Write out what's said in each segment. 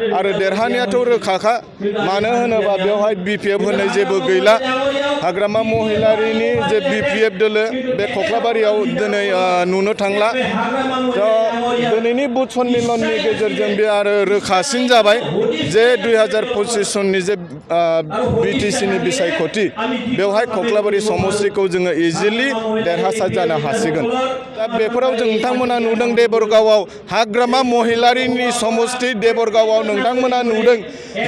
आरो देरहानायाथ' रोखाखा मानो होनोबा बेवहाय BPF होननाय जेबो गैला हाग्रामा महिलारिनि जे BPF दोलो बे कक्लाबारियाव दिनै नुनो थांला दिनैनि बुथ सन्मिलननि गेजेरजों बे आरो रोखासिन जाबाय जे 2025 सननि जे BTC नि बिसायख'थि बेवहाय कक्लाबारि समस्तिखौ जोङो इजिलि देरहासार जानो हासिगोन दा बेफोराव जों नोंथांमोना नुदों देबरगावआव हाग्रामा महिलारिनि समस्ति देबरगावआव नोंथांमोना नुदों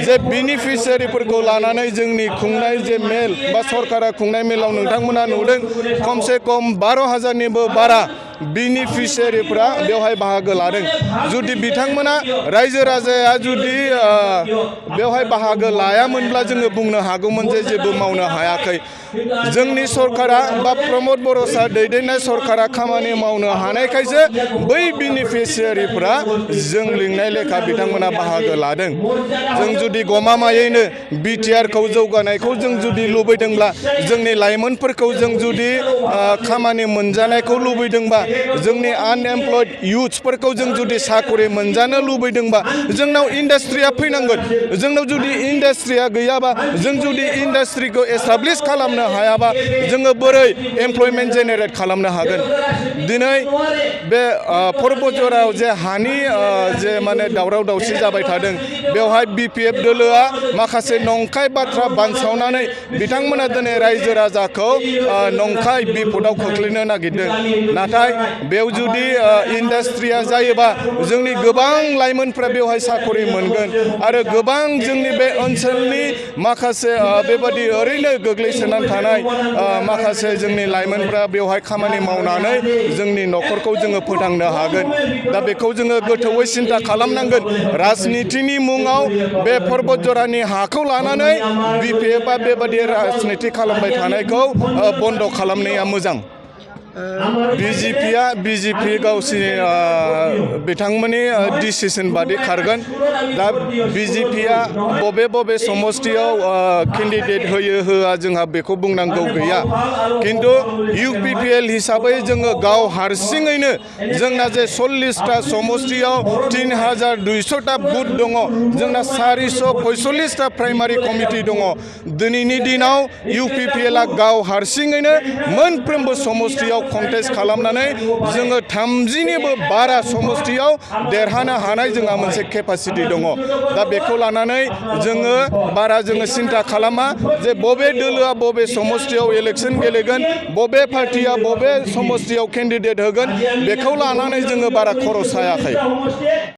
जे बेनिफिसियारिफोरखौ लानानै जोंनि खुंनाय जे मेल बा सरकारा खुंनाय मेलाव नोंथांमोना नुदों खमसे खम 12,000निबो बारा बेनिफिसियारिफोरा बेवहाय बाहागो लादों जुदि बिथांमोना रायजो राजाया जुदि बेवहाय बाहागो लायामोनब्ला जोङो बुंनो हागौमोन जे जेबो मावनो हायाखै जोंनि सरकारा बा प्रमद बर' सार दैदेननाय सरकारा खामानि मावनो हानायखायसो बै बेनिफिसियारिफोरा जों लिंनाय लेखा बिथांमोना बाहागो लादों जों जुदि गमामायैनो BTR खौ जौगानायखौ जों जुदि लुबैदोंब्ला जोंनि लाइमोनफोरखौ जों जुदि खामानि मोनजानायखौ लुबैदोंबा जोंनि आनएमप्लयड युथ्सफोरखौ जों जुदि साकरि मोनजानो लुबैदोंबा जोंनाव इन्डास्ट्रिया फैनांगोन जोंनाव जुदि इन्डास्ट्रिया गैयाबा जों जुदि इन्डास्ट्रिखौ एस्टाब्लिश खालामनो हायाबा जोङो बोरै एमप्लयमेन्ट जेनेरेट खालामनो हागोन दिनै बे परबतजराव जे हानि जे माने दावराव दावसि जाबाय थादों बेवहाय BPF दोलोआ माखासे नंखाय बाथ्रा बानसावनानै बिथांमोना दिनै रायजो राजाखौ नंखाय बिपदाव खोख्लैनो नागिरदों नाथाय बेयाव जुदि इन्डास्ट्रिया जायोबा जोंनि गोबां लाइमोनफ्रा बेवहाय साकरि मोनगोन आरो गोबां जोंनि बे ओनसोलनि माखासे बेबादि ओरैनो गोग्लैसोनानै थानाय माखासे जोंनि लाइमोनफ्रा बेवहाय खामानि मावनानै जोंनि न'खरखौ जोङो फोथांनो हागोन दा बेखौ जोङो गोथौवै सिन्था खालामनांगोन राजनितिनि मुङाव बे परबतजरानि हाखौ लानानै BPFआ बेबादि राजनिति खालामबाय थानायखौ बन्द खालामनाया मोजां BJP गावसिनि बिथांमोननि डिसिसन बादि खारगोन दा BJPआ बबे समस्तियाव केन्डिडेट होयो होआ जोंहा बेखौ बुंनांगौ गैया किन्तु UPPL हिसाबै जोङो गाव हारसिङैनो जोंना जे 40टा समस्तियाव 3,200टा बुथ दङ जोंना 445टा प्राइमारि कमिटि दङ दिनैनि दिनाव UPPLआ गाव हारसिङैनो मोनफ्रोमबो समस्तियाव कन्टेस्ट खालामनानै जोङो 30निबो बारा समस्तियाव देरहानो हानाय जोंहा मोनसे केपासिटि दङ दा बेखौ लानानै जोङो बारा सिन्था खालामा जे बबे दोलोआ बबे समस्तियाव इलेक्सन गेलेगोन बबे पार्टिया बबे समस्तियाव केन्डिडेट होगोन बेखौ लानानै जोङो बारा खर' सायाखै